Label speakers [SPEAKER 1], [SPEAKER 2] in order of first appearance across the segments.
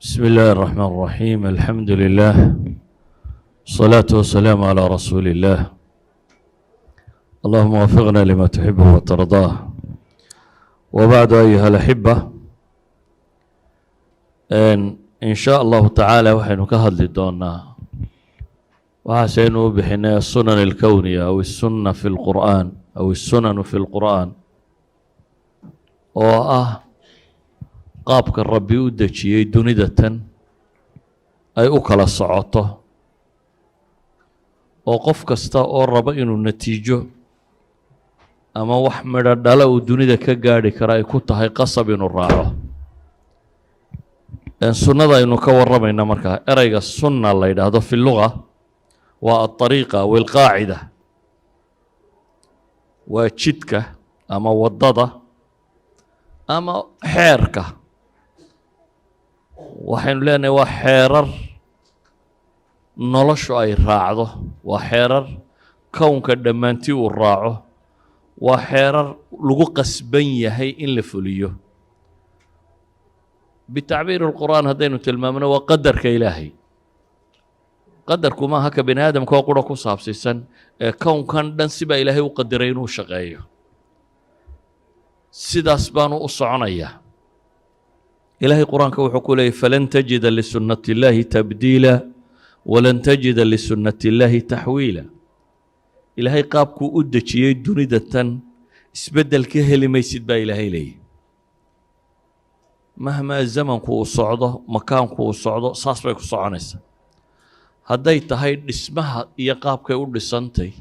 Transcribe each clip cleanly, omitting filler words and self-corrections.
[SPEAKER 1] بسم الله الرحمن الرحيم، الحمد لله، والصلاة والسلام على رسول الله. اللهم وفقنا لما تحبه وترضاه. وبعد، أيها الأحبة، إن شاء الله تعالى waxaynu ka hadli doonaa waxaasaynu u bixinay السنن الكونية أو السنة في القرآن أو السنن في القرآن, oo ah qaabka Rabbi u dejiyey dunida tan ay u kala socoto, oo qof kasta oo raba inuu natiijo ama wax midho dhala uu dunida ka gaadhi karo ay ku tahay qasab inuu raaco sunnada aynu ka warramayna. Markaa ereyga sunna la yidhaahdo في اللغة waa الطريقة أو القاعدة, waa jidka ama waddada ama xeerka. Waxaynu leenahay waa xeerar noloshu ay raacdo, waa xeerar kownka dhammaantii uu raaco, waa xeerar lagu qasban yahay in la fuliyo. بتعبير القرآن haddaynu tilmaamno, waa qadarka Ilaahay. Qadarku maaha ka bini aadamka oo qura ku saabsiisan, ee kownkan dhan sibaa Ilaahay u qadiray inuu shaqeeyo, sidaas baanu u soconayaa. Ilaahay Qur-aanka wuxuu ku leeyay: فلن تجد لسنة الله تبديلا ولن تجد لسنة الله تحويلا. Ilaahay qaabkuu u dejiyey dunida tan isbeddel ka heli maysid baa Ilaahay leeyahy. Mahmaa zamanku uu socdo, makaanku uu socdo, saas bay ku soconaysaa. Hadday tahay dhismaha iyo qaabkay u dhisantay,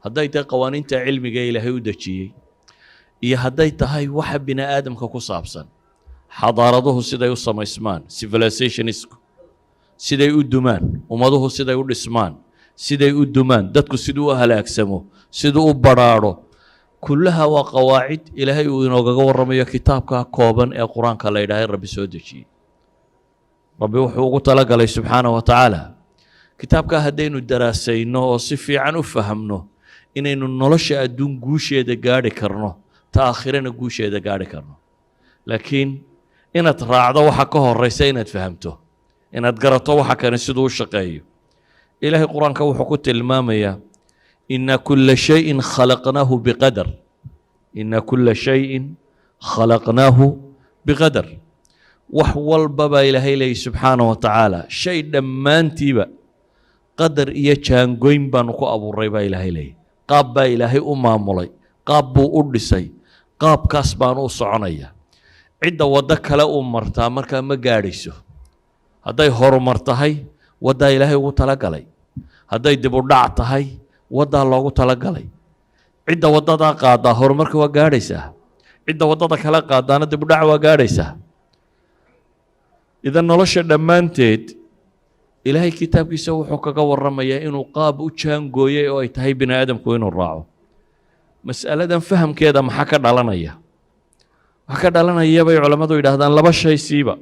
[SPEAKER 1] hadday tahay qawaaniinta cilmiga ee Ilaahay u dejiyey, iyo hadday tahay waxa bini aadamka ku saabsan, xadaaraduhu siday u samaysmaan, civilizationsku siday u dumaan, ummaduhu siday u dhismaan, siday u dumaan, dadku siduu u halaagsamo, siduu u badrhaadho, kullaha waa qawaacid Ilaahay uu inoogaga warramayo kitaabka kooban ee Qur-aanka la yidhahay Rabbi soo dejiyey. Rabbi wuxuu ugu talagalay subxaanahu wa tacaala kitaabkaa haddaynu daraasayno oo si fiican u fahamno inaynu nolosha adduun guusheeda gaadhi karno, ta aakhirana guusheeda gaadhi karno. Laakiin inaad raacdo waxa ka horeysa inaad fahamto, inaad garato waxa kani siduu u shaqeeyo. Ilaahay Qur-aanka wuxuu ku tilmaamayaa: إنا كل شيء خلقناه بقدر، إنا كل شيء خلقناه بقدر. Wax walba baa Ilaahay leeyay subxaanaه wa tacaala, shay dhammaantiiba qadar iyo jaangoyn baanu ku abuuray baa Ilaahay leeyay. Qaab baa Ilaahay u maamulay, qaab buu u dhisay, qaabkaas baanu u soconaya. Cidda waddo kale u martaa markaa ma gaadhayso. Hadday horumar tahay, waddaa Ilaahay ugu talagalay. Hadday dib u dhac tahay, waddaa loogu talagalay. Cidda waddadaa qaadaa horumarka waa gaadhaysaa, cidda waddada kale qaadaana dib u dhac waa gaadhaysaa. Idan nolosha dhammaanteed Ilaahay kitaabkiisa wuxuu kaga warramayaa inuu qaab u jaangooyey oo ay tahay bini aadamku inuu raaco. Mas'aladan fahamkeeda maxaa ka dhalanaya? Waxaa ka dhalanaya bay culammadu yidhahdaan laba shay siiba.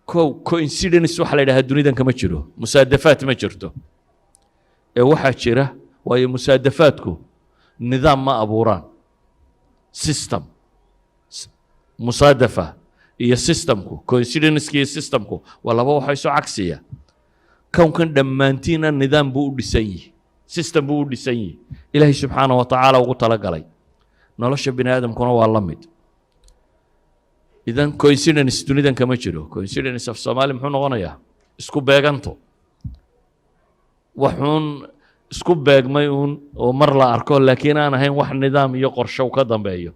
[SPEAKER 1] Kow, coincidence waxaa la yidhahdaa dunidan kama jiro, musaadafaat ma jirto ee waxaa jira, waayo musaadafaadku nidaam ma abuuraan. System, musaadafa iyo systemku, coincidenceka iyo systemku waa laba waxa isu cagsiya. Kownkan dhammaantiina nidaam buu u dhisan yihi, system buu u dhisan yihi Ilaahay subxaanaه wa tacaala ugu talagalay. Nolosha bini aadamkuna waa la mid. Idan coincidence dunidan kama jiro. Coincidence af Soomaali muxuu noqonayaa? Isku beeganto, waxuun isku beegmay uun oo mar la arko, laakiin aan ahayn wax nidaam iyo qorshe u ka dambeeyo.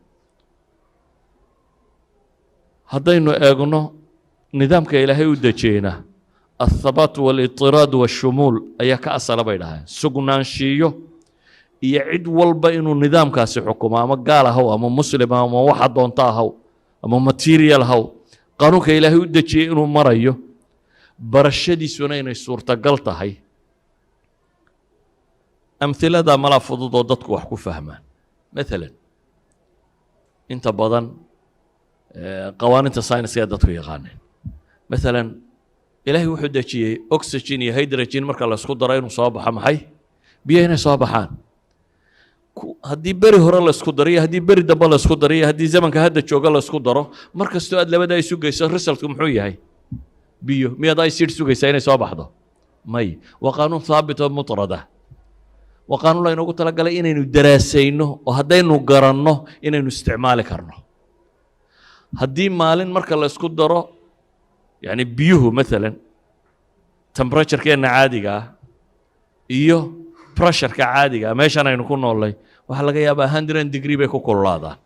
[SPEAKER 1] Haddaynu eegno nidaamka Ilaahay u dejiyeyna, الثبات والاضطراد والشمول ayaa ka asala bay dhahaan, sugnaanshiiyo iyo cid walba inuu nidaamkaasi xukumo, ama gaal ahaw ama muslim ama waxa doonta ahaw ama material ahaw, qaanuunka Ilaahay u dejiyey inuu marayo, barashadiisuna inay suurtagal tahay. Amhilada malaa fudud oo dadku wax ku fahmaan, maalan inta badan qawaaninta sayniska ee dadku yaqaaneen, maalan Ilaahay wuxuu dejiyey oxygen iyo hydrogen marka la isku daro inuu soo baxo maxay? Biyo inay soo baxaan. Haddii beri hore la isku daro iyo haddii beri dambe la isku daro iyo haddii zamanka hadda jooga la isku daro, mar kastoo aad labadaa isu geyso, resultku muxuu yahay? Biyo miyaad acid sugaysaa inay soo baxdo? May. Waa qaanuun haabit oo mutarada. Waa qaanuun laynoogu talagalay inaynu daraasayno, oo haddaynu garanno inaynu isticmaali karno. Haddii maalin marka la isku daro, yani biyuhu maalan temperaturekeenna caadiga ah iyo pressureka caadiga ah meeshan aynu ku noolnay, waxaa laga yaabaa 100 degree bay ku kululaadaan.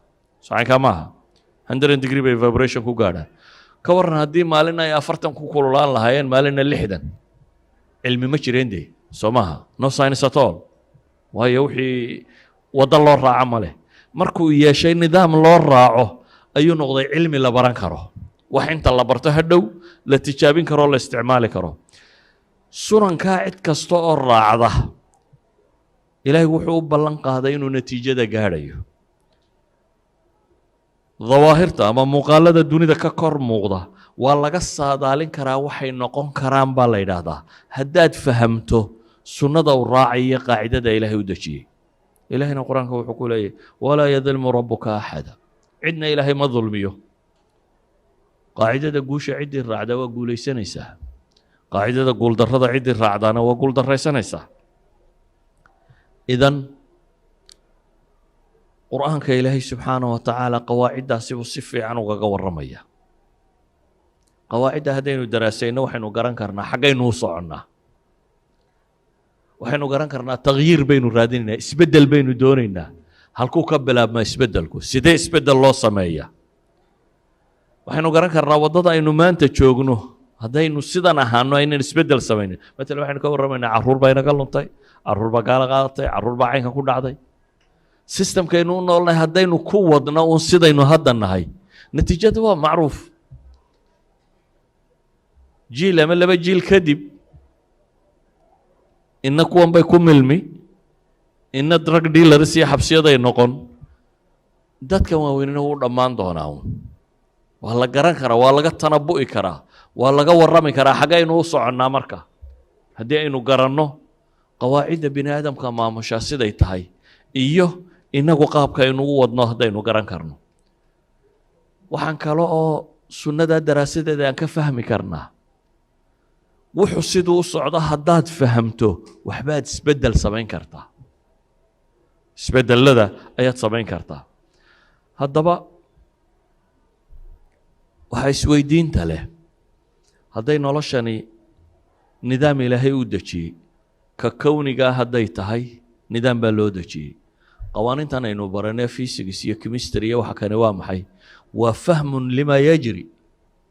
[SPEAKER 1] Socankaa maaha, 100 degree bay evaporation ku gaadhaan. Ka warran haddii maalin ay 40 ku kululaan lahaayeen, maalinna 60? Cilmi ma jireen dee, soo maaha? No science at all. Waayo, wixii waddo loo raaco ma leh. Markuu yeeshay nidaam loo raaco, ayuu noqday cilmi la baran karo, wax inta la barto hadhow la tijaabin karo, la isticmaali karo. Sunankaa cid kasta oo raacda, Ilaahay wuxuu u ballan qaaday inuu natiijada gaadhayo. Dawaahirta ama muuqaalada dunida ka kor muuqda waa laga saadaalin karaa waxay noqon karaan, baa la yidhaahdaa, haddaad fahamto sunnada uu raacayo, qaacidada Ilaahay u dejiyey. Ilaahayna Qur-aanka wuxuu ku leeyahy: ولا يظلم ربك أحدا. Cidna Ilaahay ma dulmiyo. Qaacidada guusha ciddii raacdaa waa guulaysanaysaa, qaacidada guuldarrada ciddii raacdaana waa guuldarraysanaysaa. Idan Qur-aanka Ilaahay subxaanaه wa tacaala qawaaciddaasi buu si fiican ugaga warramaya. Qawaacidda haddaynu daraasayno, waxaynu garan karnaa xaggaynu u soconnaa. Waxaynu garan karnaa takyiir baynu raadinaynaa, isbeddel baynu doonaynaa. Halkuu ka bilaabmaa isbeddelku? Sidee isbeddel loo sameeyaa? Waxaynu garan karnaa waddada aynu maanta joogno haddaynu sidan ahaano aynan isbeddel samaynin. Matalan, waxaynu ka warramaynaa carruur baa inaga luntay, carruur baa gaala qaadatay, carruur baa caynkan ku dhacday. Systemkaynu u noolnahay haddaynu ku wadno uun sidaynu hadda nahay, natiijadu waa macruuf. Jiil ama laba jiil kadib, inna kuwan bay ku milmi, inna drug dealers iyo xabsiyaday noqon, dadkan waaweynina wuu dhammaan doonaa un. Waa la garan karaa, waa laga tanabu'i karaa, waa laga warrami karaa xaggaynu u soconnaa. Marka haddii aynu garanno qawaacidda bini aadamka maamushaa siday tahay iyo inagu qaabka aynu u wadno, haddaynu garan karno, waxaan kale oo sunnadaa daraasadeeda aan ka fahmi karnaa wuxuu siduu u socdo. Haddaad fahamto, waxbaad isbeddel samayn kartaa, isbeddelada ayaad samayn kartaa. Haddaba waxaa isweydiinta leh, hadday noloshani nidaam Ilaahay u dejiyey, ka kownigaa hadday tahay, nidaam baa loo dejiyey. Qawaaniintan aynu baranee physics iyo chemistry iyo waxa kani waa maxay? Waa فهم لما يجري.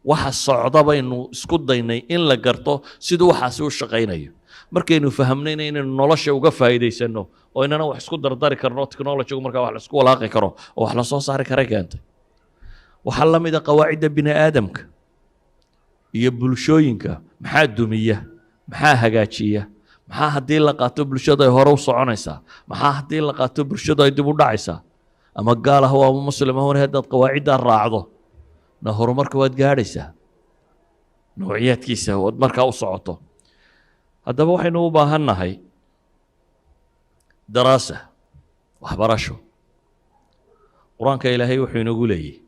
[SPEAKER 1] Waxa socda baynu isku daynay in la garto siduu waxaasi u shaqaynayo. Markaynu fahamnayna, inaynu nolosha uga faa'iidaysano oo inana wax isku dardari karno, technologygu markaa wax la isku walaaqi karo oo wax la soo saari karay keentay. Waxaa la mid a qawaacidda bini aadamka iyo bulshooyinka. Maxaa dumiya? Maxaa hagaajiya? Maxaa haddii la qaato bulshadu ay hore u soconaysaa? Maxaa haddii la qaato bulshadu ay dib u dhacaysaa? Ama gaal ah ama muslim ahuna, haddaad qawaaciddaa raacdo na, horumarka waad gaadhaysaa nawciyaadkiisa ood markaa u socoto. Haddaba waxaynu u baahan nahay daraasa, waxbarasho. Qur-aanka Ilaahay wuxuu inagu leeyahy: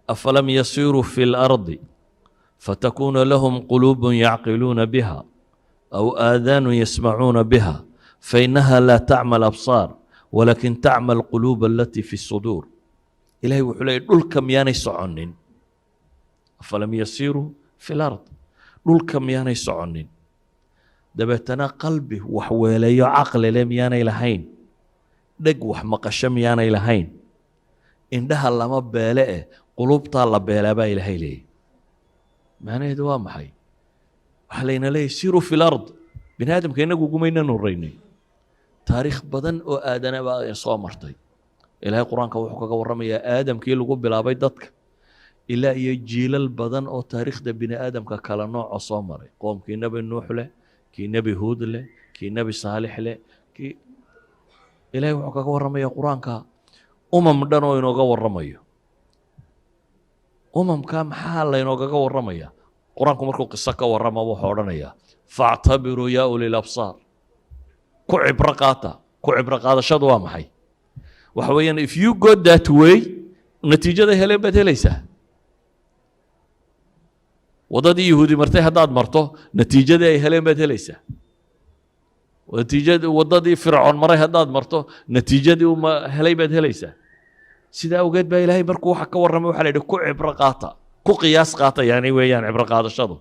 [SPEAKER 1] أفلم يسيروا في الأرض فتكون لهم قلوب يعقلون بها أو آذان يسمعون بها فإنها لا تعمى الأبصار ولكن تعمى القلوب التي في الصدور. Ilahay wuxuu leeyay: dhulka miyaanay soconin? أفلم يسيروا في الأرض. Dhulka miyaanay soconin? Dabeetana qalbi wax weeleeyo, caqli leh miyaanay lahayn? Dheg wax maqasho miyaanay lahayn? Indhaha lama beele eh, qulubtaa la beelaa, baa Ilaahay leeyay. Macnaheedu waa maxay? Waxaa layna leeyahy: سيروا في الأرض. Bini aadamka inagu ugumaynan horreynay, taariikh badan oo aadana baa soo martay. Ilaahay Qur-aanka wuxuu kaga warramayaa aadamkii lagu bilaabay dadka ilaa iyo jiilal badan oo taariikhda bini aadamka kala nooco soo maray: qoomkii Nebi Nuux leh, kii Nebi Huud leh, kii Nebi Saalix leh, kii. Ilahay wuxuu kaga warramaya Qur-aanka umam dhan oo inooga warramayo. Umamka maxaa laynoogaga warramaya? Qur-aanku markuu qiso ka warrama, wuxuu odhanayaa: فاعتبروا يا أولي الأبصار. Ku cibro qaata. Ku cibro qaadashadu waa maxay? Waxa weeyaan, if you go that way, natiijada heleen baad helaysaa. Waddadii Yahuudi martay haddaad marto, natiijadii ay heleen baad helaysaa. Natiijadii waddadii Fircoon maray haddaad marto, natiijadii uu helay baad helaysaa. Sidaa awgeed baa Ilaahay markuu waxa ka warramay waxa la yidhi: ku cibro qaata, ku qiyaas qaata. Yani weeyaan cibro qaadashadu.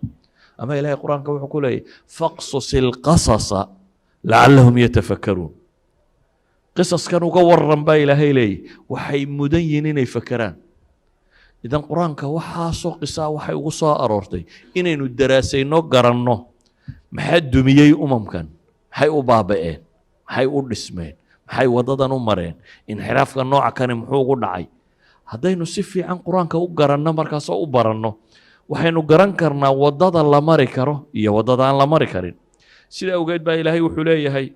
[SPEAKER 1] Ama Ilaahay Qur-aanka wuxuu ku leeyahy: فاقصص القصص لعلهم يتفكرون. Qisaskan uga waran baa Ilaahay leeyahy, waxay mudan yihiin inay fakeraan. Idan Qur-aanka waxaasoo qisaa waxay ugu soo aroortay inaynu daraasayno, garanno maxaa dumiyey umamkan, maxay u baaba'een, maxay u dhismeen, maxay waddadan u mareen, inxiraafka nooca kani muxuu ugu dhacay. Haddaynu si fiican Qur-aanka u garanno, markaasoo u baranno, waxaynu garan karnaa waddada la mari karo iyo waddada aan la mari karin. Sida awgeed baa Ilaahay wuxuu leeyahay: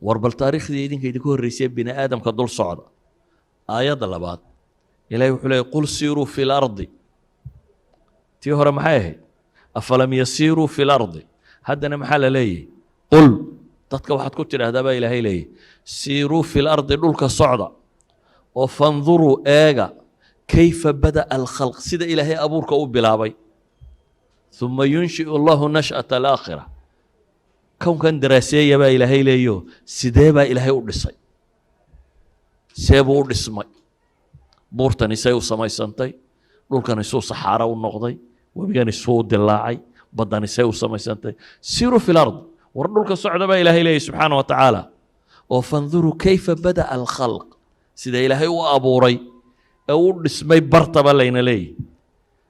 [SPEAKER 1] war bal taariikhdii idinka idinka horreysay bini aadamka dul socda. Aayadda labaad Ilahay wuxuu leeyahy: قل سيروا في الأرض. Tii hore maxay ahayd? أفلم يسيروا في الأرض. Haddana maxaa la leeyahy? قل, dadka waxaad ku tidhaahdaa baa Ilaahay leeyahy: سيروا في الأرض, dhulka socda oo فانظروا, eega, كيف بدأ الخلق, sida Ilaahay abuurka u bilaabay. ثم ينشئ الله النشأة الآخرة. Kownkan daraaseeya baa Ilaahay leeyo, sidee baa Ilaahay u dhisay, see buu u dhismay, buurtani say u samaysantay, dhulkani suu saxaaro u noqday, webigani suu u dilaacay, baddani say u samaysantay. سيروا في الأرض, war dhulka socda baa Ilaahay leeyahy subxaana wa tacaala, oo فانظروا كيف بدأ الخلق, sida Ilaahay u abuuray ee u dhismay bartaba layna leeyahy.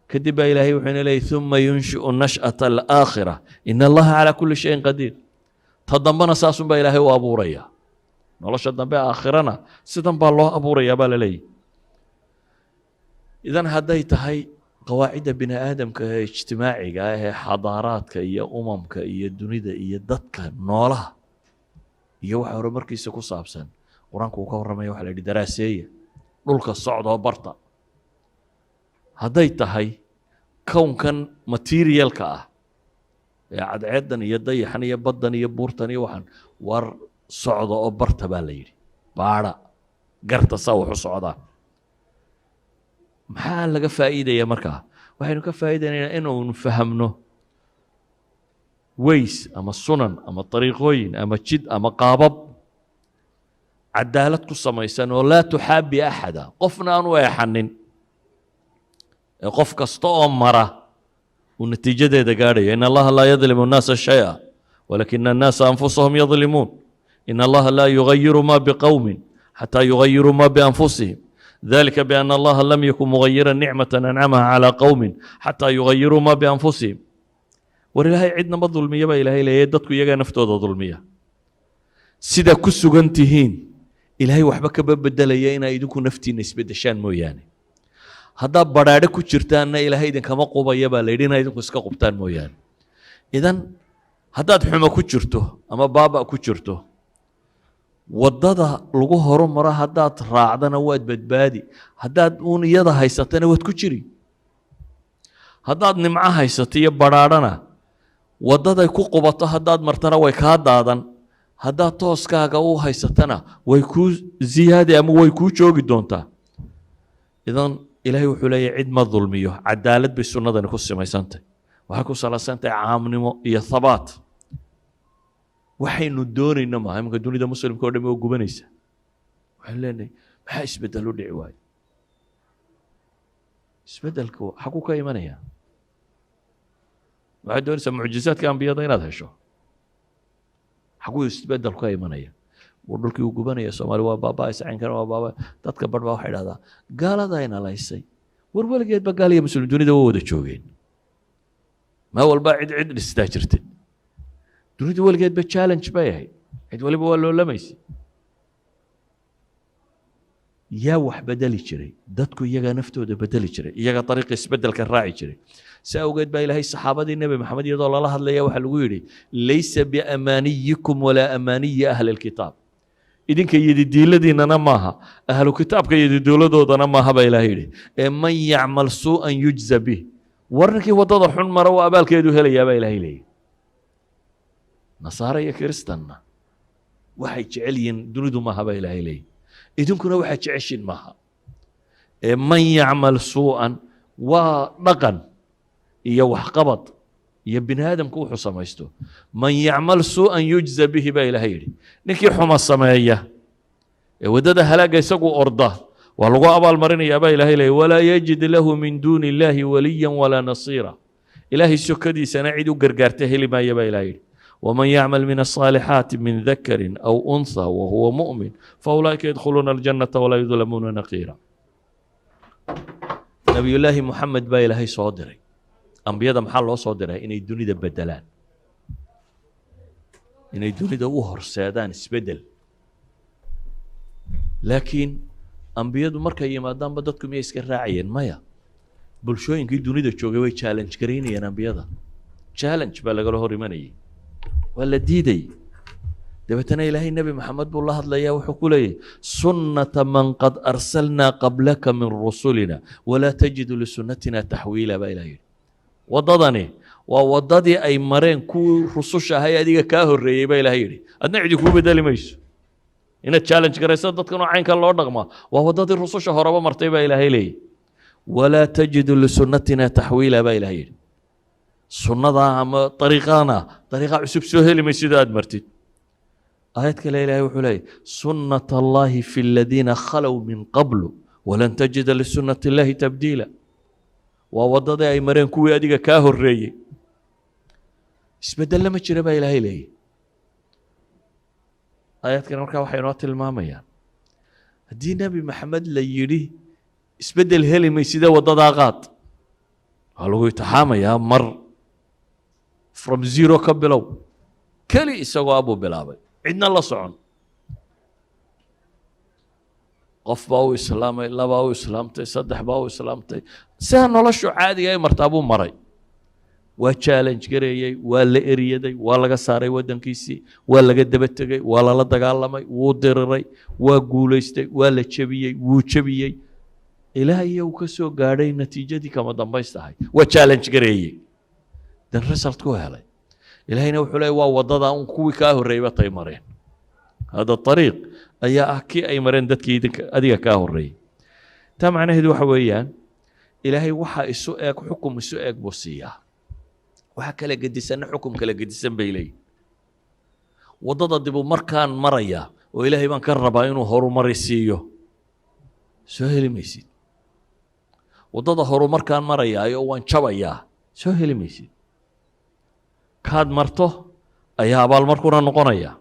[SPEAKER 1] Kadib baa Ilaahay wuxuu ina leeyahy: ثم ينشئ النشأة الآخرة إن الله على كل شيء قدير. Ta dambena saasun baa Ilaahay u abuuraya. Nolosha dambe aakhirana sidan baa loo abuurayaa baa la leeyahy. Idan hadday tahay qawaacidda bini aadamka ee ijtimaaciga ah ee xadaaraadka iyo umamka iyo dunida iyo dadka noolaha iyo waxa horumarkiisa ku saabsan Qur-aanku uu ka warramaya, waxa la yidhi: daraaseeya dhulka, socdoo barta. Hadday tahay kownkan materialka ah ee cadceeddan iyo dayaxan iyo baddan iyo buurtan iyo waxaan, war socda oo barta baa la yidhi, baadha, garta saa wax u socdaa. Maxaa laga faa'iidaya markaa? Waxaynu ka faa'iidaynaynaa inuunu fahamno ways ama sunan ama dariiqooyin ama jid ama qaabab cadaalad ku samaysan oo لا تحابي أحدا, qofna aan u eexanin, ee qof kasta oo mara uu natiijadeeda gaadhayo. إن الله لا يظلم الناس شيئا ولكن الناس أنفسهم يظلمون. إن الله لا يغير ما بقوم حتى يغيروا ما بأنفسهم. ذلك بأن الله لم يك مغيرا نعمة أنعمها على قوم حتى يغيروا ما بأنفسهم. War Ilaahay cidna ma dulmiya baa Ilaahay leeyahay, dadku iyagaa naftooda dulmiya. Sida ku sugan tihiin Ilaahay waxba kama bedelaya inaa idinku naftiinna isbeddeshaan mooyaane. Haddaad badhaadhe ku jirtaanna, Ilaahay idinkama qubaya baa la yidhi, inaa idinku iska qubtaan mooyaane. Idan haddaad xumo ku jirto ama baaba ku jirto, waddada lagu horumaro haddaad raacdana waad badbaadi, haddaad uun iyada haysatana waad ku jiri. Haddaad nimco haysato iyo badhaadhana, waddaday ku qubato haddaad martana way kaa daadan, haddaad tooskaaga u haysatana way kuu ziyaadi ama way kuu joogi doontaa. Idan Ilaahay wuxuu leeyahy: cid ma dulmiyo. Cadaalad bay sunnadani ku simaysantahy, waxay ku salaysantahay caamnimo iyo thabaat. Waxaynu doonayno maaha. Imanka dunida Muslimka o dhami oo gubanaysa, waxaynu leenahay: maxaa isbeddel u dhici waayo? Isbeddelku xaguu ka imanaya? Waxaad doonaysaa mucjizaadka ambiyada inaad hesho. Xaguu isbeddelku ka imanaya? Wuu dhulkii uu gubanaya, Soomaali waa baaba'aysa, caynkana waa baaba. Dadka barh baa waxay idhahdaa: gaaladayna laysay. War weligeedba gaal iyo Muslim dunida waa wada joogeen. Maa walba cid cid dhistaa jirtay. Dunidu weligeedba challenge bay ahayd, cid waliba waa loolamaysay. Yaa wax bedeli jiray? Dadku iyagaa naftooda bedeli jiray, iyagaa dariiqa isbedelka raaci jiray. Si awgeed baa Ilaahay saxaabadii Nebi Maxamed iyadoo lala hadlaya waxaa lagu yidhi: ليس بأمانيكم ولا أماني أهل الكتاب. Idinka yadidiiladiinana maaha, ahlu kitaabka yadidiiladoodana maaha baa Ilahay yidhi, ee من يعمل سوءا يجز به. War ninkii waddada xun mara waa abaalkeedu helayaa baa Ilahay leeyahy. Nasaare iyo Kiristanna waxay jecel yihiin dunidu maaha baa Ilaahay leeyahy, idinkuna waxaa jeceshin maaha, ee من يعمل سوءا waa dhaqan. Iyo waxqabad iyo bini aadamku wuxuu samaysto. "Man yacmal suu'an yujza bihi" baa Ilaahay yidhi. Ninkii xuma sameeya ee waddada halaagga isagu orda, waa lagu abaalmarinayaa baa Ilahay leeyay. "Walaa yajid lahu min duuni illaahi waliyan walaa nasiira." Ilaahay sokadiisana cid u gargaarta heli maaya baa Ilahay yidhi. "Waman yacmal min aلصaalixaati min dakarin aw unthaa wahuwa mu'min faulaa'ika yadkhuluuna aljannata walaa yudlamuuna naqiira." Nabiyullaahi Moxamed baa Ilaahay soo diray. Ambiyada maxaa loo soo diray? Inay dunida bedelaan, inay dunida u horseedaan isbeddel. Laakiin ambiyadu markay yimaadaanba dadku miyay iska raacayeen? Maya. Bulshooyinkii dunida joogay way challenge garaynayeen ambiyada. Challenge baa lagala hor imanayay, waa la diidayay. Dabeetana Ilaahay Nebi Maxamed buu la hadlayaa. Wuxuu ku leeyahy: "Sunnata man qad arsalnaa qablaka min rusulina walaa tajidu lisunnatina taxwiila" baa Ilaah yidhi. Waddadani waa waddadii ay mareen kuwii rususha ahay adiga kaa horreeyey baa Ilahay yidhi. Adna cidi kuu bedeli mayso inaad challenge garayso dadkan oo caynkan loo dhaqmaa. Waa waddadii rususha horeba martay baa Ilaahay leeyahy. "Walaa tajidu lisunnatina taxwiila" baa Ilahay yidhi. Sunnadaa ama dariiqaana dariiqa cusub soo heli maysid oo aad martid. Aayad kale Ilahay wuxuu leeyahy: "Sunnat Allahi fi aladiina khalow min qablu walan tajida lisunnati Allahi tabdiila." Waa waddadii ay mareen kuwii adiga kaa horreeyey, isbeddella ma jira baa Ilaahay leeyahy. Aayaadkan markaa waxay inoo tilmaamayaan, haddii Nebi Maxamed la yidhi isbeddel heli mayside waddadaa qaad, waa lagu itixaamayaa. Mar from zero ka bilow. Keli isagoo abuu bilaabay, cidna la socon. Qof baa u islaamay, labaa u islaamtay, saddex baa u islaamtay. Sidaa noloshu caadiga ay martaa buu maray. Waa challenge gareeyey, waa la eryaday, waa laga saaray waddankiisii, waa laga daba tegey, waa lala dagaalamay, wuu diriray, waa guulaystay, waa la jebiyey, wuu jebiyey, ilaa iyo uu ka soo gaadhay natiijadii kama dambaystahay. Waa challenge gareeyey, dan result ku helay. Ilaahayna wuxuu leey: waa waddada un kuwii kaa horreeyba tay mareen. Hada ariiq ayaa ah kii ay mareen dadkii idinka adiga kaa horreeyey. Taa macnaheedu waxa weeyaan, Ilaahay waxa isu eeg xukum isu eeg buu siiyaa, waxa kala gedisanna xukum kala gedisan bay leeyihin. Waddada dibu markaan maraya oo Ilaahay baan ka rabaa inuu horumari siiyo, soo heli maysid. Waddada horumarkaan marayaayo waan jabayaa, soo heli maysid. Kaad marto ayaa abaalmarkuna noqonaya.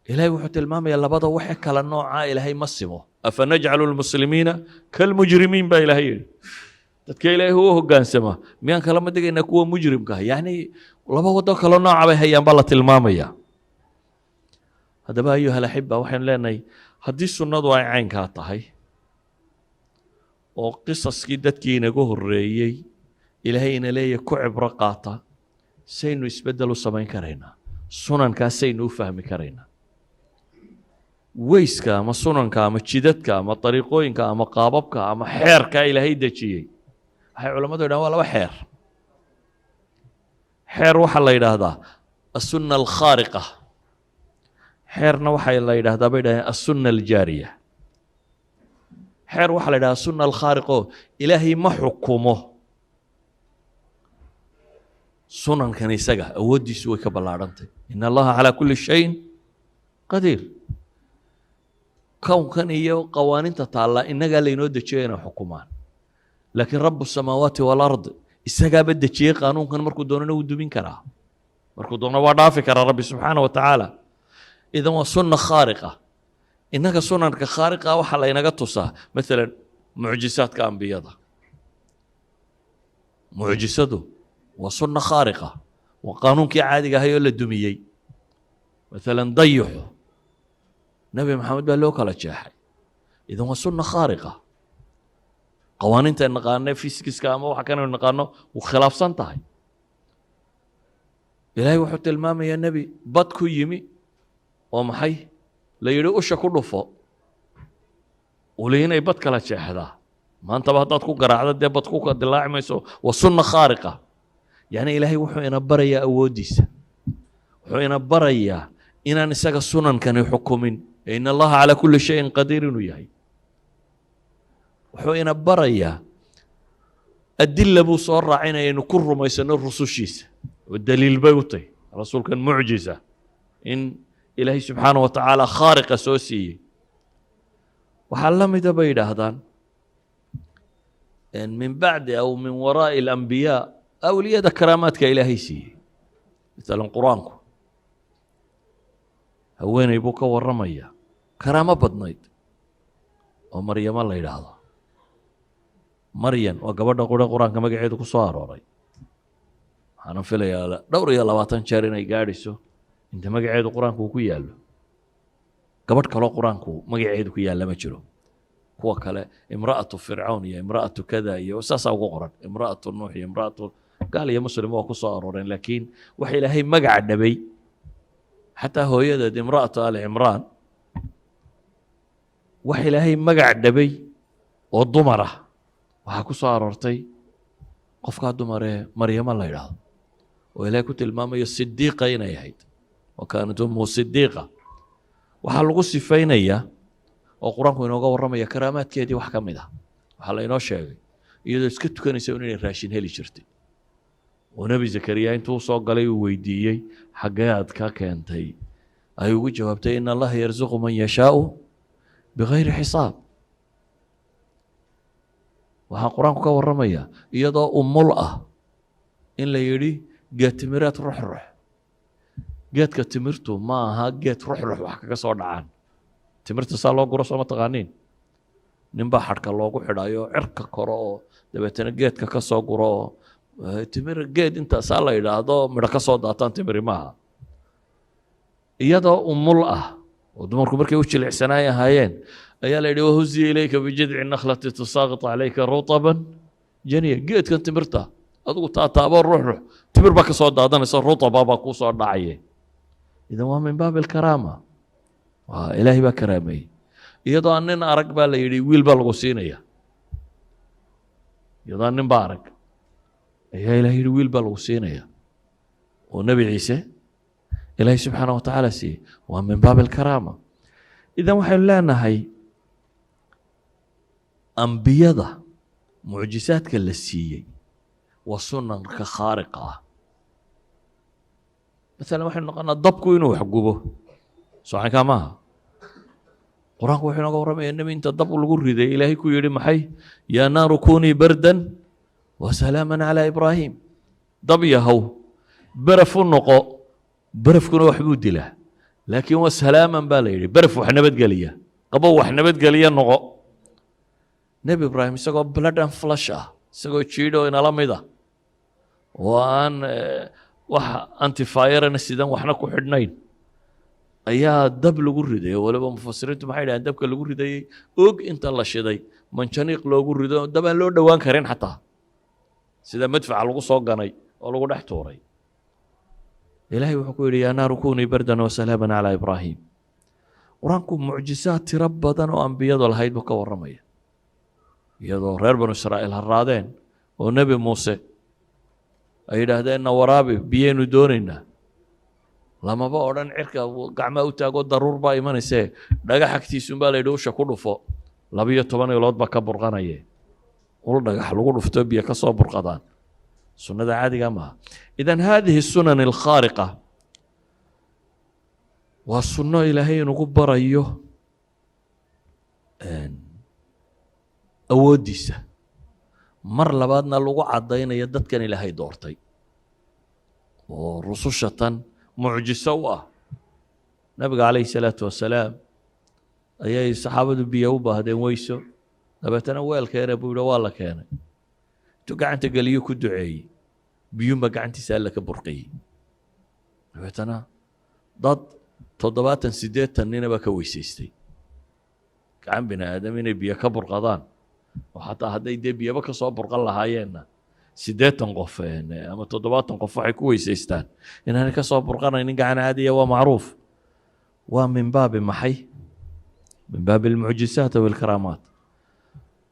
[SPEAKER 1] Ilaahay wuxuu tilmaamayaa labada waxe kala noocaa Ilaahay ma simo. "Afanajcalu lmuslimiina kalmujrimiin" baa Ilaahay yidhi. Dadka Ilaahay u hoggaansama miyaan kalama digaynaa kuwa mujrimka? Yacni laba waddo kala nooca bay hayaan baa la tilmaamaya. Haddaba, ayuha alaxiba, waxaynu leenahay, haddii sunnadu ay caynkaa tahay oo qisaskii dadkii inaga horreeyey Ilaahay ina leeyahy ku cibro qaata, saynu isbeddel u samayn karaynaa? Sunankaasaynu u fahmi karaynaa? Weyska ama sunanka ama jidadka ama dariiqooyinka ama qaababka ama xeerka Ilaahay dejiyey, waxay culammadu yidhahan waa laba xeer. Xeer waxaa la yidhaahdaa aلsunna alkhaariqa, xeerna waxaa la yidhahdaa, bay yidhahdeen, aلsunna aljaariya. Xeer waxaa la yidhahdaa sunna alkhaariqo Ilaahay ma xukumo sunankan, isaga awooddiisu way ka ballaadhantay. In Allaha calaa kulli shayin qadiir. Kownkan iyo qawaaninta taallaa innagaa laynoo dejiyo inay xukumaan, laakiin rabu samaawaati walard isagaaba dejiyey qaanuunkan. Markuu doonana wuu dumin karaa, markuu doono waa dhaafi karaa Rabbi subxaana wa tacaala. Idan waa sunna khaariqa. Innaga sunanka khaariqa waxaa laynaga tusaa maalan mucjisaadka ambiyada. Mucjisadu waa sunna khaariqa, waa qaanuunkii caadiga ahay oo la dumiyey. Maalan dayixu Nebi Maxamed baa loo kala jeexay. Idan waa sunna khaariqa. Qawaaniinta naqaano fisikska ama waxa kanaynu naqaano wuu khilaafsan tahay. Ilaahay wuxuu tilmaamayaa nebi bad ku yimi oo maxay la yidhi? Usha ku dhufo. Uli inay bad kala jeexdaa, maantaba haddaad ku garaacdo dee bad ku dilaaci mayso. Waa sunna khaariqa. Yacni Ilaahay wuxuu ina barayaa awooddiisa, wuxuu ina barayaa inaan isaga sunankani xukumin ee in Allaha calaa kulli shayin qadiir inuu yahay. Wuxuu ina barayaa. Adila buu soo raacinaya inu ku rumaysano rusushiisa, oo daliil bay u tahy rasuulkan mucjiza in Ilaahay subxaanaه wa tacaala khaariqa soo siiyey. Waxaa la mida bay yidhaahdaan min bacdi aw min waraa'i alambiyaa awliyada karaamaadka Ilaahay siiyey. Masalan, Qur-aanku haweeney buu ka warramaya karaamo badnayd oo Maryamo la yidhaahdo. Maryan waa gabadha qure Qur-aanka magaceedu ku soo arooray. Waxaana filayaa dhowr iyo labaatan jeer inay gaadhayso inta magaceedu Qur-aanku uu ku yaallo. Gabadh kaloo Qur-aanku magaceedu ku yaalla ma jiro. Kuwa kale imra'atu Fircawn iyo imra'atu kada iyo saasaa ugu qoran, imra'atu Nuux iyo imra'atu gaal iyo Muslim waa ku soo arooreen, laakiin waxa Ilaahay magaca dhabay, xataa hooyadeed imra'atu Ali Cimraan, wax Ilaahay magac dhabay oo dumar ah waxaa ku soo aroortay qofkaa dumaree Maryamo la yidhaahdo, oo Ilaahay ku tilmaamayo sidiiqa inay ahayd, wa kaanat ummuhu sidiiqa. Waxaa lagu sifaynayaa oo Qur-aanku inooga warramaya karaamaadkeedii wax ka mid ah. Waxaa la inoo sheegay iyadoo iska tukanaysa inay raashin heli jirtay, oo Nebi Zakariya intuu soo galay uu weydiiyey, "Xaggee aad ka keentay?" Ay ugu jawaabtay, "In Allaha yarzuqu man yashaau bigayri xisaab." Waxaa Qur-aanku ka warramaya iyadoo umul ah in la yidhi, "Geed timireed ruxrux." Geedka timirtu ma aha geed ruxrux wax kaga soo dhacaan. Timirta saa loo guro soo ma taqaaniin? Ninbaa xadhka loogu xidhayo cirka koro oo dabeetana geedka ka soo guro. Oo timir geed inta saa la yidhaahdo midho ka soo daataan timiri maaha. Iyadoo umul ah oo dumarku markay u jilicsanaay ahaayeen ayaa la yidhi, "Wahuzi ilayka bijidci nakhlati tusaaqit calayka rutaban janiya." Geedkan timirta adigu taataabo, ruux timir baa ka soo daadanaysa, rutaba baa kuu soo dhacaya. Idan waa min baabi alkaraama, waa Ilaahay baa karaameeyey. Iyadoo aan nin arag baa la yidhi, "Wiil baa lagu siinaya." Iyadoo aan nin ba arag ayaa Ilahay yidhi, "Wiil baa lagu siinaya," oo Nebi Ciise Ilaahay subxaana wa tacaala siiyey. Waa min baabi alkaraama. Idan waxaynu leenahay ambiyada mucjisaadka la siiyey waa sunanka khaariqa ah. Masalan, waxaynu noqonaa dabku inuu wax gubo socankaa maaha. Qur-aanku wuxuu inooga warramaya nebi inta dab lagu riday Ilaahay ku yidhi maxay? "Yaa naaru kunii bardan wa salaaman calaa Ibraahim." Dab yahow, beraf u noqo. Berafkuna wax buu dilaa, laakiin wa salaaman baa la yidhi. Beraf wax nabadgeliya, qabow wax nabadgeliya noqo. Nebi Ibraahim isagoo blood and flesh ah, isagoo jiidho inala mid ah, oo aan wax antifirena sidan, waxna ku xidhnayn, ayaa dab lagu riday. Oo waliba mufasiriintu maxay dhahdeen? Dabka lagu ridayey og inta la shiday manjaniiq loogu rido, dab aan loo dhowaan karin xataa, sida madfaca lagu soo ganay oo lagu dhex tuuray. Ilaahay wuxuu ku yidhi, "Yaa naaru kunii bardan wasalaaman calaa Ibraahim." Qur-aanku mucjisaad tiro badan oo ambiyadu lahayd buu ka warramaya, iyadoo reer Banu Israa'iil harraadeen oo Nebi Muuse ay yidhaahdeen, "Na waraabi, biyaynu doonaynaa." Lamaba odhan cirka gacmaa u taago daruur baa imanaysee, dhagax agtiisun baa la yidhi, "Usha ku dhufo." 12 ilood baa ka burqanaye. Ul dhagax lagu dhufto biyo ka soo burqadaan sunnada caadiga maaha. Idan haadihi sunan alkhaariqa waa sunno Ilaahay inugu barayo awooddiisa, mar labaadna lagu caddaynayo dadkan Ilaahay doortay oo rususha tan mucjiso u ah. Nabiga calayhi salaatu wasalaam ayay saxaabadu biyo u baahdeen, weyso. Dabeetana, "Weel keene," buu yidhi. Waa la keenay. Intuu gacanta geliyo ku duceeyey, biyuunbaa gacantiisa Alla ka burqiyey. Dabeetana dad 70 80 nina baa ka weysaystay. Gacan bini aadam inay biyo ka burqadaan, oo xataa hadday dee biyaba ka soo burqan lahaayeenna, 80 qof ama 70 qof waxay ku weysaystaan inaanay ka soo burqanaynin gacan caadiya, waa macruuf. Waa min baabi maxay? Min baabi almucjisaat aw alkaraamaat.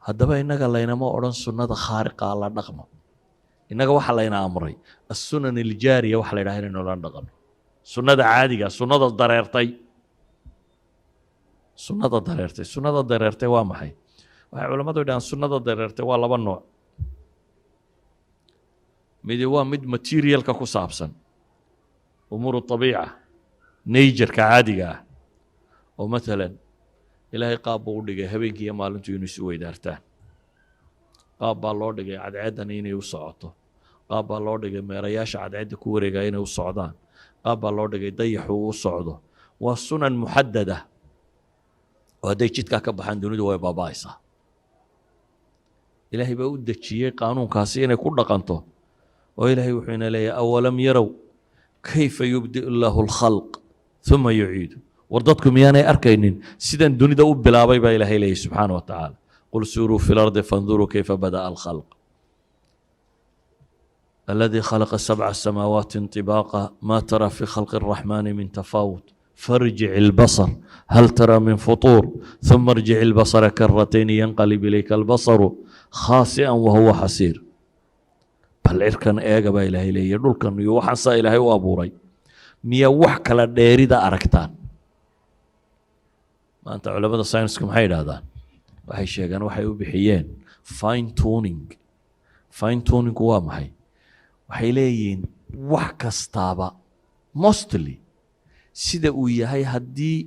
[SPEAKER 1] Haddaba innaga laynama odhan sunnada khaariqa la dhaqmo. Innaga waxaa layna amray assunan aljaariya, waxa la yidhaha inaynu la dhaqano sunnada caadiga, sunnada dareertay. Sunnada dareertay, sunnada dareertay waa maxay? Waxay culammadu yidhahaan sunnada dareertay waa laba nooc. Midi waa mid materialka ku saabsan, umuur طabiica, natureka caadiga ah, oo maalan Ilaahay qaab buu u dhigay habeenkii iyo maalintu inuu isu weydaartaan, qaab baa loo dhigay cadceeddani inay u socoto, qaab baa loo dhigay meerayaasha cadceedda ku wareegaya inay u socdaan, qaab baa loo dhigay dayaxu uu u socdo. Waa sunan muxadada oo hadday jidkaa ka baxaan dunidu way baaba'aysaa. Ilaahay baa u dejiyey qaanuunkaasi inay ku dhaqanto, oo Ilaahay wuxuu ina leeyahay: أولم يروا كيف يبدئ الله الخلق ثم يعيده. War dadku miyaanay arkaynin sidan dunida u bilaabay, baa Ilaahay leeyahy subxaana wa tacaala. قل سيروا في الأرض فانظروا كيف بدأ الخلق الذي خلق سبع سماوات طباقا ما ترى في خلق الرحمن من تفاوت فارجع البصر هل ترى من فطور ثم ارجع البصر كرتين ينقلب إليك البصر خاسئا وهو حسير. Bal cirkan eega, baa Ilaahay leeyahy, dhulkan iyo waxaan saa Ilaahay u abuuray, miyaa wax kala dheerida aragtaan? Maanta culamada saynisku maxay idhahdaan? Waxay sheegaan waxay u bixiyeen fine tuning. Fine tuningku waa maxay? Waxay leeyihiin wax kastaaba mostly sida uu yahay haddii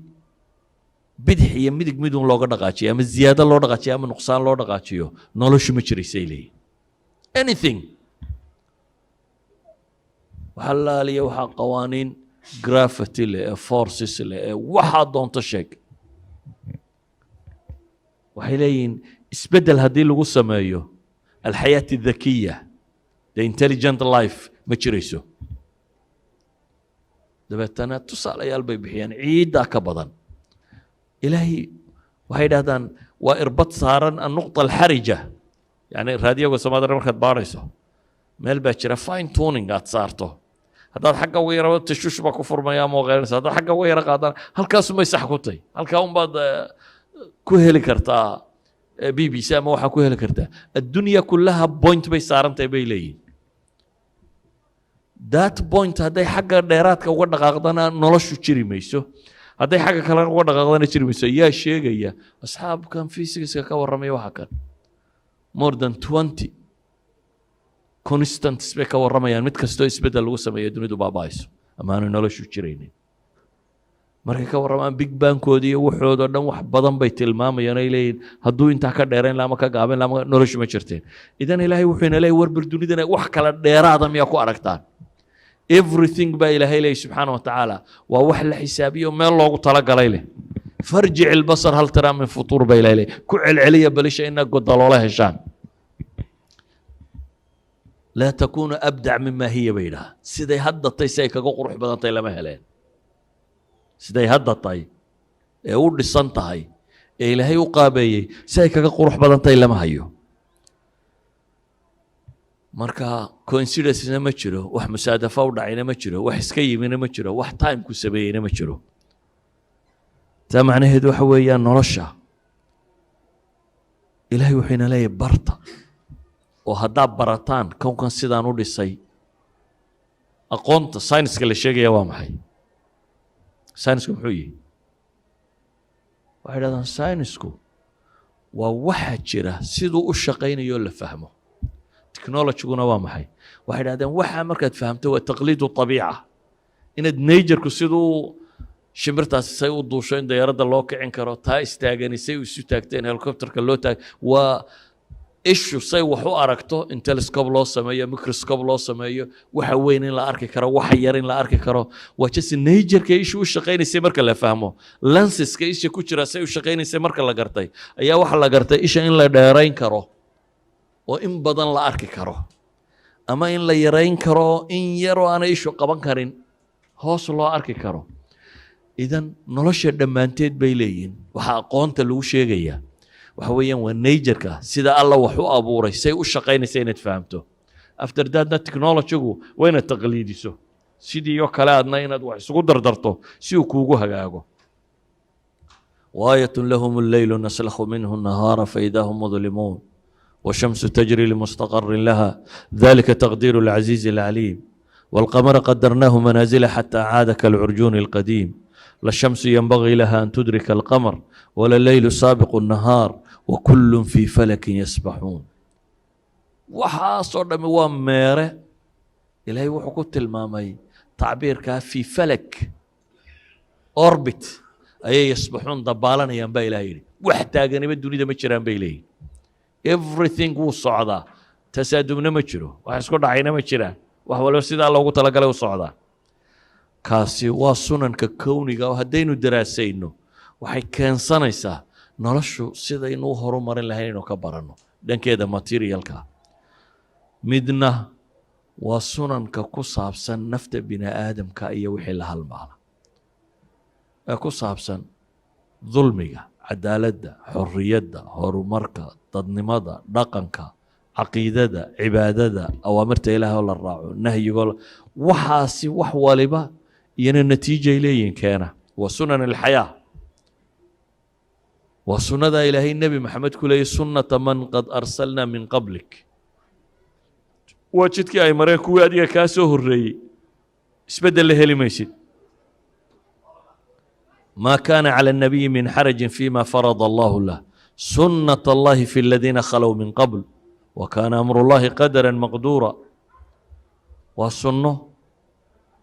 [SPEAKER 1] bidix iyo midig midun looga dhaqaajiyo, ama ziyaado loo dhaqaajiyo ama nuqsaan loo dhaqaajiyo, noloshu ma jiraysay leeyihin. Anything, waxaa laaliya, waxaa qawaaniin gravity leh ee forces leh ee waxaa doonto sheeg, waxay leeyihiin isbeddel haddii lagu sameeyo, الحياة الذكية, the intelligent life, ma jirayso. Dabeetana tusaalayaal bay bixiyaan ciiddaa ka badan. Ilaahay waxay idhahdaan waa irbad saaran النقطة الحرجة, yani raadiyoga Soomaalida markaad baarayso meel baa jira fine tuning aad saarto. Haddaad xagga uga yara tashuush baa ku furmaya ama qeylinaysa, haddaad xagga uga yara qaadana halkaasumay sax ku tahy, halkaa unbaad ku heli kartaa BBC ama waxaa ku heli kartaa. الدنيا كلها point bay saaran tahay, bay leeyihin. That point hadday xagga dheeraadka uga dhaqaaqdana noloshu jiri mayso, hadday xagga kalena uga dhaqaaqdana jiri mayso. Yaa sheegaya? Asxaabkan physicska ka warramaya. Waxa kan more than 20 constants bay ka warramayaan, mid kastoo isbeddel lagu sameeyo dunidu baaba'ayso ama aanu noloshu jiraynin. Markay ka warramaan Big Bangkoodi iyo waxoodoo dhan, wax badan bay tilmaamayaan, ay leeyihin hadduu intaa ka dheerayn la ama ka gaabin la ama noloshu ma jirteen. Idan Ilaahay wuxuu ina leeyahy: war bal dunidana wax kala dheeraada miyaa ku aragtaan? Everything, baa Ilaahay leeyahy subxaana wa tacaala, waa wax la xisaabiyo, meel loogu talagalay leh. فارجع البصر هل ترى من فطور, baa Ilahay leeyahy. Ku celceliya balisha ina godaloola heshaan. لا تكون أبدع مما هي, bay yidhaha. Siday hadda tay si ay kaga qurux badan tahay lama heleen. Siday hadda tahay ee u dhisan tahay ee Ilaahay u qaabeeyey, si ay kaga qurux badan tahay lama hayo. Marka coincidencena ma jiro, wax musaadafa u dhacayna ma jiro, wax iska yimina ma jiro, wax timeku sameeyeyna ma jiro. Taa macnaheedu waxa weeyaan nolosha Ilaahay wuxuu ina leeyahay barta, oo haddaad barataan kownkan sidaan u dhisay. Aqoonta sayniska la sheegaya waa maxay? Saynisku muxuu yihi? Waxay dhahdaan saynisku waa waxa jira siduu u shaqaynayo la fahmo. Technologyguna waa maxay? Waxay dhahdeen waxa markaad fahamto waa تقليد الطبيعة, inaad natureku siduu shimbirtaasi say u duusho in dayaaradda loo kicin karo, taa istaagani say isu taagteen helicopterka loo taag, waa ishu say wax u aragto in telescope loo sameeyo, microscope loo sameeyo, waxa weyn in la arki karo, waxa yar in la arki karo. Waa just natureka ishu u shaqaynaysay marka la fahmo, lensiska isha ku jira say u shaqaynaysay marka la gartay, ayaa waxa la gartay isha in la dheerayn karo oo in badan la arki karo, ama in la yarayn karo, in yaroo aanay ishu qaban karin hoos loo arki karo. Idan nolosha dhammaanteed, bay leeyihiin, waxaa aqoonta lagu sheegayaa waxa weeyaan waa natureka sida Alla wax u abuuray say u shaqaynaysa inaad fahamto. After thatna technologygu waa inaad taqliidiso sidii oo kale, aadna inaad wax isugu dardarto si uu kuugu hagaago. وآية لهم الليل نسلخ منه النهار فإذا هم مظلمون والشمس تجري لمستقر لها ذلك تقدير العزيز العليم والقمر قدرناه منازل حتى عاد كالعرجون القديم لا الشمس ينبغي لها أن تدرك القمر ولا الليل سابق النهار وكل في فلك يسبحون. Waxaasoo dhammi waa meere. Ilaahay wuxuu ku tilmaamay tacbiirkaa في فلك, orbit ayay يسبحون, dabaalanayaan baa Ilahay yidhi. Wax taaganiba dunida ma jiraan bay leeyihin. Everything wuu socdaa, tasaadumna ma jiro, wax isku dhacayna ma jiraan, wax waliba sidaa loogu talagalay u socdaa. Kaasi waa sunanka kowniga oo haddaynu daraasayno waxay keensanaysaa noloshu sidaynu u horumarin lahayn inaynu ka baranno dhankeeda materialka. Midna waa sunanka ku saabsan nafta bini aadamka iyo wixii la halmaala ee ku saabsan dulmiga, cadaaladda, xorriyadda, horumarka, dadnimada, dhaqanka, caqiidada, cibaadada, awaamirta Ilaah oo la raaco, nahyigoo waxaasi wax waliba iyana natiijay leeyihin keena. Waa سنن الحياة, waa sunnadaa Ilaahay Nebi Maxamed ku leeyay: سنة من قد أرسلنا من قبلك. Waa jidkii ay mareen kuwii adiga kaa soo horreeyey, isbeddel la heli maysid. ما كان على النبي من حرج فيما فرض الله له، سنة الله في الذين خلوا من قبل وكان أمر الله قدرا مقدورا. Waa sunno.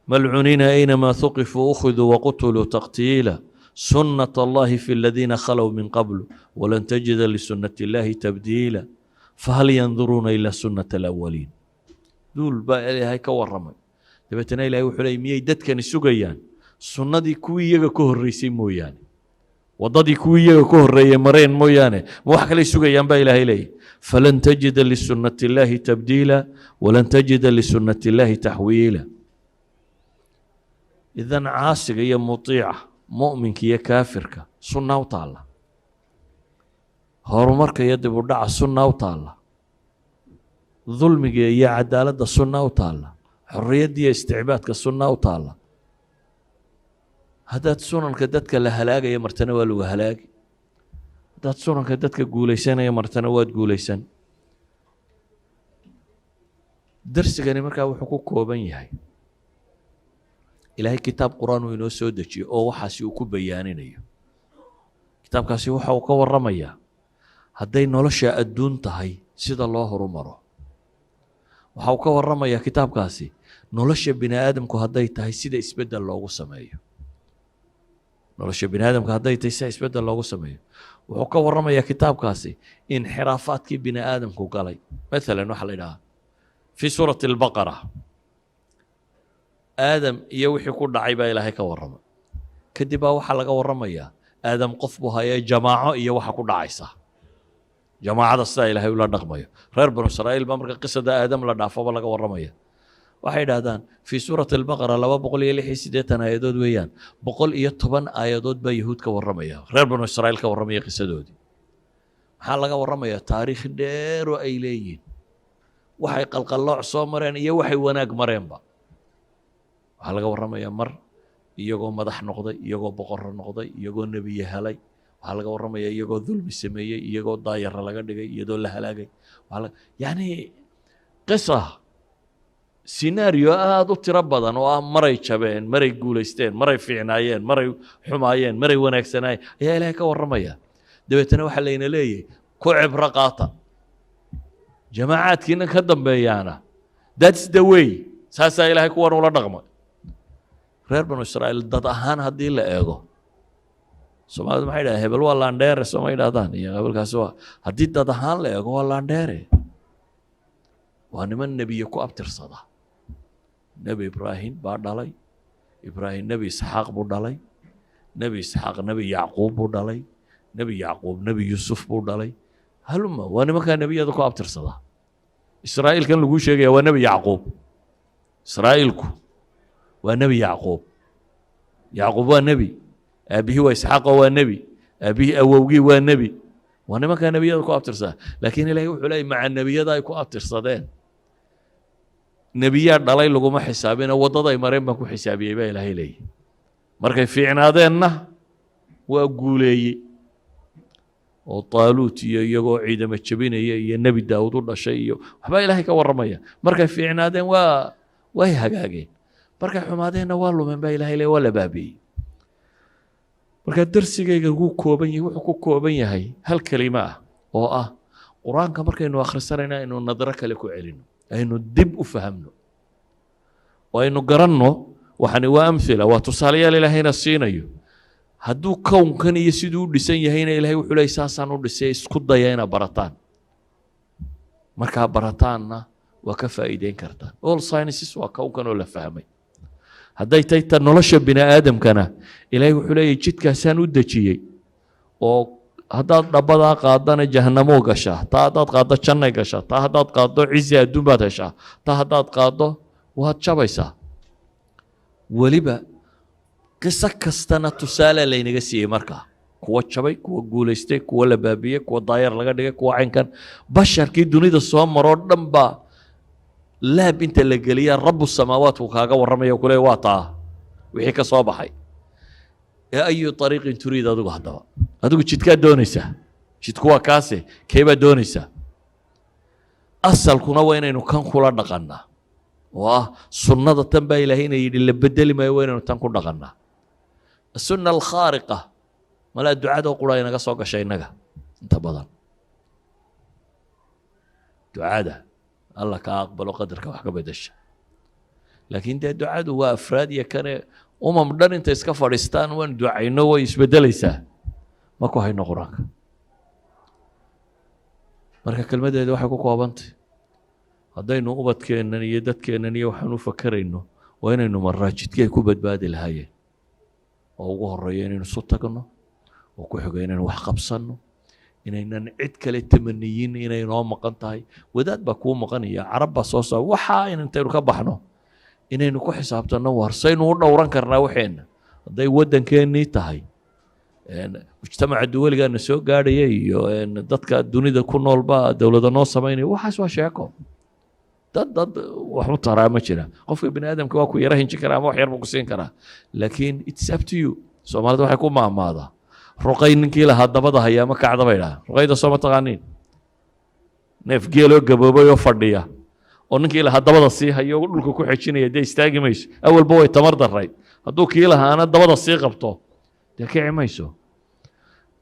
[SPEAKER 1] ملعونين أينما ثقفوا أخذوا وقتلوا تقتيلا، سنة الله في الذين خلوا من قبل ولن تجد لسنة الله تبديلا، فهل ينظرون إلا سنة الأولين. Duul baa Ilaahay ka warramay. Dabeetana Ilahay wuxuu leeyay: miyay dadkani sugayaan sunnadii kuwii iyaga ka horreysay mooyaane, waddadii kuwii iyaga ka horreeyey mareen mooyaane, ma wax kalay sugayaan baa Ilaahay leeyahy. فلن تجد لسنة الله تبديلا ولن تجد لسنة الله تحويلا. إذن caasiga iyo mutiica, mu'minka iyo kaafirka, sunna u taalla. Horumarka iyo dib u dhaca sunna u taalla. Dulmiga iyo cadaaladda sunna u taalla. Xorriyadda iyo isticbaadka sunna u taalla. Haddaad sunanka dadka la halaagaya martana, waa lagu halaagi. Haddaad sunanka dadka guulaysanaya martana, waad guulaysan. Darsigani markaa wuxuu ku kooban yahay Ilaahay kitaab Qur-aan uu inoo soo dejiyo oo waxaasi uu ku bayaaninayo. Kitaabkaasi waxa uu ka warramayaa hadday nolosha adduun tahay sida loo horumaro. Waxa uu ka warramayaa kitaabkaasi nolosha bini aadamku hadday tahay sida isbeddel loogu sameeyo. Nolosha bini aadamka hadday tahay sida isbeddel loogu sameeyo. Wuxuu ka warramayaa kitaabkaasi inxiraafaadkii bini aadamku galay. Maalan, waxaa la yidhahaa في سورة البقرة Aadam iyo wixii ku dhacay baa Ilaahay ka warramay. Kadib baa waxaa laga warramayaa Aadam qof buu hayee, jamaaco iyo waxa ku dhacaysa jamaacada, sidaa Ilaahay ula dhaqmayo reer Banu Israa'iil baa marka qisada Aadam la dhaafaba laga warramaya. Waxay idhahdaan في سورة البقرة 286 aayadood weeyaan, 110 aayadood baa Yahuud ka warramaya, reer Banu Israa'iil ka warramaya qisadoodii. Maxaa laga warramaya? Taariikh dheer oo ay leeyihin, waxay qalqallooc soo mareen iyo waxay wanaag mareenba. Waxaa laga warramayaa mar iyagoo madax noqday, iyagoo boqorro noqday, iyagoo nebiye helay. Waxaa laga warramaya iyagoo dulmi sameeyey, iyagoo daayara laga dhigay, iyadoo la halaagay. Yacni qisa scenario aada u tiro badan oo ah maray jabeen, maray guulaysteen, maray fiicnaayeen, maray xumaayeen, maray wanaagsanaayeen ayaa Ilaahay ka warramaya. Dabeetana waxaa layna leeyahay: ku cibro qaata, jamaacaadkiina ka dambeeyaana. That's the way. Saasaa Ilaahay kuwan ula dhaqmay reer Banu Israa'iil. Dad ahaan haddii la eego, Soomaalidu maxay dhahdeen? Hebel waa laandheere, sooma yidhahdaan? Iyo hebelkaasi waa, haddii dad ahaan la eego, waa laandheere. Waa niman nebiye ku abtirsada. Nebi Ibraahim baa dhalay. Ibraahim Nebi Isxaaq buu dhalay. Nebi Isxaaq Nebi Yacquub buu dhalay. Nebi Yacquub Nebi Yuusuf buu dhalay. Haluma waa nimankaa nebiyada ku abtirsada. Israa'iilkan laguu sheegaya waa Nebi Yacquub. Israa'iilku waa Nebi Yacquub. Yacquub waa nebi, aabbihii waa Isxaaqoo waa nebi, aabbihii awowgii waa nebi. Waa nimankaa nebiyada ku abtirsada. Laakiin Ilahay wuxuu leeyay maca nebiyada ay ku abtirsadeen, nebiyaa dhalay laguma xisaabina, waddada ay mareen baan ku xisaabiyey baa Ilaahay leeyahy. Markay fiicnaadeenna waa guuleeyey oo Taaluut iyo iyagoo ciidamo jebinaya iyo Nebi Daawud u dhashay iyo waxbaa Ilaahay ka warramaya. Markay fiicnaadeen way hagaageen, markay xumaadeenna waa lumeen baa Ilahay leey, waa la baabi'iyey. Marka darsigayga wuu kooban yahay. Wuxuu ku kooban yahay hal kelimo ah oo ah Qur-aanka markaynu akhrisanayna aynu nadro kale ku celino, aynu dib u fahamno. Oo aynu garanno, waxani waa أمثلة, waa tusaalayaal Ilaahayna siinayo. Hadduu kownkan iyo siduu u dhisan yahayna, Ilahay wuxuu leey saasaan u dhisay, isku daya inaad barataan. Markaa barataanna waa ka faa'iideyn kartaan. All sciences waa kownkan oo la fahmay. Hadday tahay ta nolosha bini aadamkana, Ilaahay wuxuu leeyahy jidkaasaan u dejiyey, oo haddaad dhabbadaa qaadana jahanamoo gashaa, taa haddaad qaaddo jannay gashaa, taa haddaad qaaddo cizi adduun baad heshaa, taa haddaad qaaddo waad jabaysaa. Weliba qiso kastana tusaale laynaga siiyey markaa: kuwa jabay, kuwa guulaystay, kuwa la baabiyey, kuwa daayar laga dhigay, kuwa caynkan. Basharkii dunida soo maroo dhan baa laab inta la geliya رب السماوات ku kaaga warramaya, kule waa taa wixii ka soo baxay. Ee أي طريق تريد? Adigu haddaba, adigu jidkaad doonaysaa? Jidku waa kaase, keebaad doonaysaa? Asalkuna waa inaynu kan kula dhaqannaa, oo ah sunnada tan baa Ilaahay ina yidhi la bedeli maayo. Waa inaynu tan ku dhaqannaa, السنة الخارقة. Malaa ducadoo qura inaga soo gasha innaga inta badan, ducada Alla kaa aqbalo, qadarka wax ka bedesha. Laakiin dee ducadu waa afraad iyo kane umam dhan intay iska fadhiistaan waan ducayno way isbedelaysaa, ma ku hayno Qur-aanka. Marka kelmaddeeda waxay ku koobantay, haddaynu ubadkeennan iyo dadkeennan iyo waxaan u fakerayno, waa inaynu maraa jidkii ay ku badbaadi lahaayeen, oo ugu horeeyo inaynu isu tagno, oo ku xigo inaynu wax qabsanno, inaynan cid kale tamaniyin inay noo maqan tahay. Wadaad baa kuu maqanaya, Carab baa soo soo waxaa intaynu ka baxno, inaynu ku xisaabtanno war saynu u dhowran karnaa waxeenna, hadday waddankeennii tahay, mujtamaca duwaligaana soo gaadhaya iyo dadka dunida ku noolba dowlada noo samaynaya. Waxaas waa sheeko. Dad wax u taraa ma jira. Qofka bini aadamka waa ku yara hinjin karaa ama wax yar buu ku siin karaa, laakiin it's up to you. Soomaalida waxay ku maahmaadaa, "Ruqay ninkii lahaa dabada haya ama kacda," bay dhahaa. Ruqayda soo ma taqaaniin? Neef geeloo gaboobay oo fadhiya oo ninkii lahaa dabada sii hayo oo dhulka ku xejinaya, dee istaagi mayso. Awalba way tamar darayd, hadduu kii lahaana dabada sii qabto, dee kici mayso.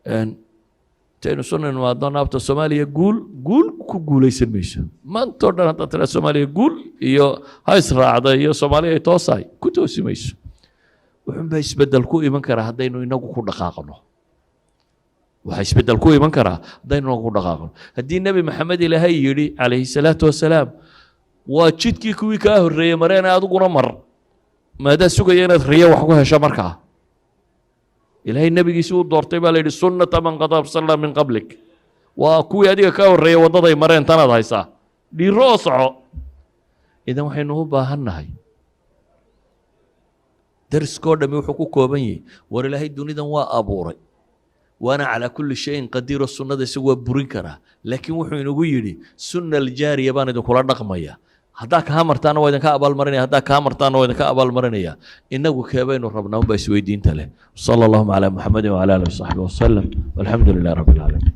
[SPEAKER 1] Intaynu isu nimaadno naabta Soomaaliya guul guul ku guulaysan mayso. Maantao dhan haddaad tiraa Soomaaliya guul iyo ha israacda iyo Soomaaliya ay toosahay, ku toosi mayso. Wuxuunbaa isbeddel ku iman karaa haddaynu inagu ku dhaqaaqno. Waxaa isbeddel ku iman karaa haddaynu inagu ku dhaqaaqno. Haddii Nebi Maxamed Ilaahay yidhi calayhi salaatu wasalaam, "Waa jidkii kuwii kaa horreeyey mareena, adiguna mar," maadaa sugaya inaad riyo wax ku hesho? Markaa Ilaahay nebigiisi u doortay baa la yidhi, سنة من قد أرسلنا من قبلك, waa kuwii adiga kaa horreeyey waddaday mareen, tanaad haysaa, dhiiro oo soco. Idan waxaynu u baahan nahay, dariskoo dhami wuxuu ku kooban yahay, war Ilaahay dunidan waa abuuray, waana على كل شيء قدير oo sunnada isagu waa burin karaa, laakiin wuxuu inagu yidhi sunna aljaariya baan idinkula dhaqmaya. Haddaa kaa martaana waa idinka abaalmarinaya, haddaa kaa martaana waa idinka abaalmarinaya. Inagu keebaynu rabnaa unbaa isweydiinta leh. صلى اللهم على محمد وعلى آله وصحبه وسلم والحمد لله رب العالمين.